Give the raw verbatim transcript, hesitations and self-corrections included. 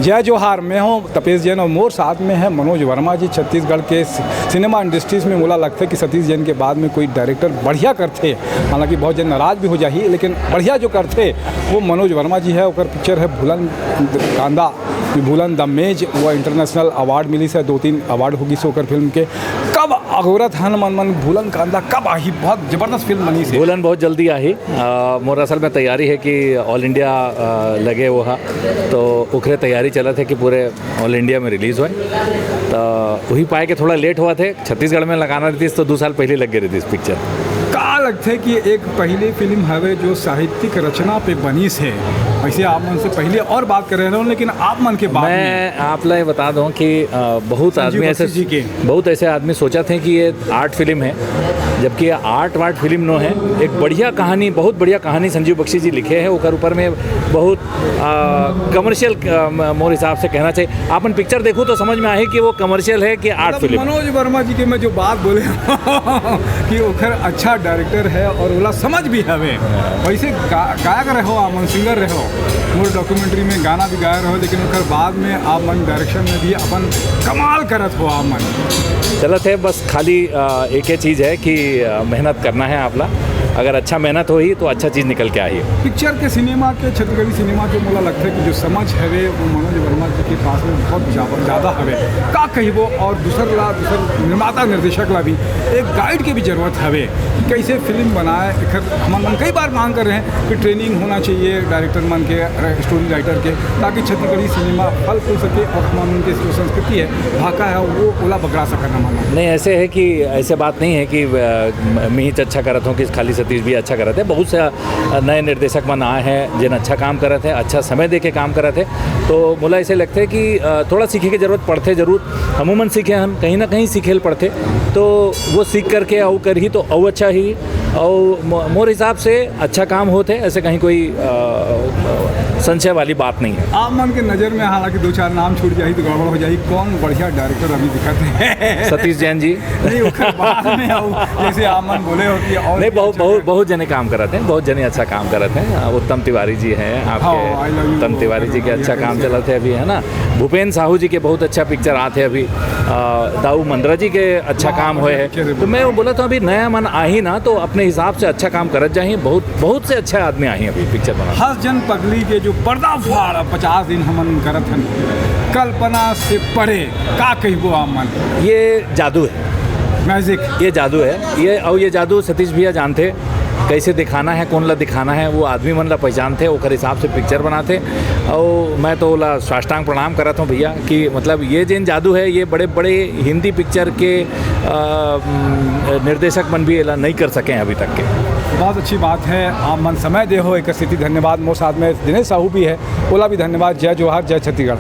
जय जोहार, मैं हूं तपेश जैन और मोर साथ में है मनोज वर्मा जी। छत्तीसगढ़ के सि-, सिनेमा इंडस्ट्रीज में मोला लगथे कि सतीश जैन के बाद में कोई डायरेक्टर बढ़िया करथे, हालांकि बहुत जन नाराज भी हो जाही, लेकिन बढ़िया जो करथे वो मनोज वर्मा जी है। ओकर पिक्चर है भूलन कांदा, भूलन द मेज, वो इंटरनेशनल अवार्ड मिलिस है, दो तीन अवार्ड होगिस ओकर फिल्म के। कब अगोरत हन मन मन भूलन कांदा कब आही? बहुत जबरदस्त फिल्म बनिस है। भूलन बहुत जल्दी आही। अ, मोर असल में तैयारी है कि ऑल इंडिया, अ, लगे वो हा, तो ओखरे तैयारी चलत है कि पूरे ऑल इंडिया में रिलीज होए। तो वही पाए के थोड़ा लेट होवत है, छत्तीसगढ़ में लगाना रहितिस तो दू साल पहले लग गे रहितिस पिक्चर। का लगथे कि एक पहली फिल्म हवे जो साहित्यिक रचना पे बनिस है, वैसे आप मन से पहले और बात कर रहे हो, लेकिन आप मन के बाद में मैं आप ला ये बता दूं कि, अ, बहुत संजीव आदमी ऐसे बख्शी जी के। बहुत ऐसे आदमी सोचत हैं कि ये आर्ट फिल्म है, जबकि ये आर्ट वार्ट फिल्म नो है। एक बढ़िया कहानी, बहुत बढ़िया कहानी संजीव बख्शी जी लिखे हैं, ओकर ऊपर में बहुत, आ, कमर्शियल, आ, म-, मोर हिसाब से कहना चाहिए। आपन पिक्चर देखू तो समझ में आही कि वो कमर्शियल है कि आर्ट मतलब फिल्म। मनोज वर्मा जी के मैं जो बात बोले कि ओखर अच्छा डायरेक्टर है और ओला समझ भी हवे। वैसे गा-, गायक रहो, आप मन सिंगर रहो, मोर डॉक्यूमेंट्री में गाना भी गाए रहो, लेकिन ओकर बाद में आप मन डायरेक्शन में भी अपन कमाल करत हो आप मन। चलत है, बस खाली, अ, एक ही चीज़ है कि, अ, मेहनत करना है आप ला। अगर अच्छा मेहनत होही तो अच्छा चीज़ निकल के आही। पिक्चर के सिनेमा के, छत्तीसगढ़ी सिनेमा के मोला लगथे कि जो समझ हवे वो मनोज वर्मा जी के पास में बहुत जा-, ज़्यादा हवे। का कहिबो और दूसर ला, दूसर निर्माता निर्देशक ला भी एक गाइड के भी जरूरत हवे कि कैसे फिल्म बनाए। एखर हमन मन कई बार मांग कर रहे हैं कि ट्रेनिंग होना चाहिए डायरेक्टर मन के, स्टोरी राइटर के, ताकि छत्तीसगढ़ी सिनेमा फल फूल सके और हमन मन के जो संस्कृति है, भाखा है, वो ओला बगरा सकन हमन। नहीं, ऐसे है कि ऐसे बात नहीं है कि, अ, म-, मैं ही अच्छा करत हूँ कि खाली सतीश भी अच्छा करत है। बहुत से, अ, नए निर्देशक मन आए हैं जिन अच्छा काम करत है, अच्छा समय दे के काम करत है। तो मोला ऐसे लगथे कि, अ, थोड़ा सीखे के जरूरत पड़थे जरूर। हमू मन सीखे हन, कहीं ना कहीं सीखे ल पड़थे। तो वो सीख करके अउ करही तो अउ अच्छा ही। और मो-, मोर हिसाब से अच्छा काम होत है, ऐसे कहीं कोई, अ, संशय वाली बात नहीं है। आप मन के नज़र में हालांकि दो चार नाम छूट जाही तो गड़बड़ हो जाही, कौन बढ़िया डायरेक्टर अभी दिखत है? सतीश जैन जी। नहीं, ओकर बाद में आओ, जैसे आप मन बोले हो कि और नहीं, भी बहुत, अच्छा बहुत, बहुत जने काम करत हैं, बहुत जने अच्छा काम करत हैं। अ, उत्तम तिवारी जी हैं आपके, हाँ, I love you, उत्तम तिवारी जी के अच्छा काम चलत है अभी, है ना। भूपेन साहू जी के बहुत अच्छा पिक्चर आत है अभी, अ, दाऊ मंदरा जी के अच्छा काम होए है। तो मैं वो बोला था, अभी नया मन आही ना, तो अपने हिसाब से अच्छा काम करत जाही, बहुत, बहुत से अच्छा आदमी आही अभी पिक्चर बना। हस जन पगली के जो पर्दाफाड़ अब पचास दिन हमन करत हन, कल्पना से परे, का कहिबो आप मन? ये जादू है। मैजिक। ये जादू है, ये, और ये जादू सतीश भैया जानथे, कैसे दिखाना है, कौन ला दिखाना है, वो आदमी मन ला पहचानथे, ओकर हिसाब से पिक्चर बनाथे। और मैं तो ओला साष्टांग प्रणाम करत हूँ भैया कि मतलब ये जेन जादू है, ये बड़े बड़े हिंदी पिक्चर के, अ, म, निर्देशक मन भी एला नहीं कर सके हैं अभी तक के। बहुत अच्छी बात है, आप मन समय दे हो एक स्थिति। धन्यवाद। मोर साथ में दिनेश साहू भी है, ओला भी धन्यवाद। जय जोहार, जय छत्तीसगढ़।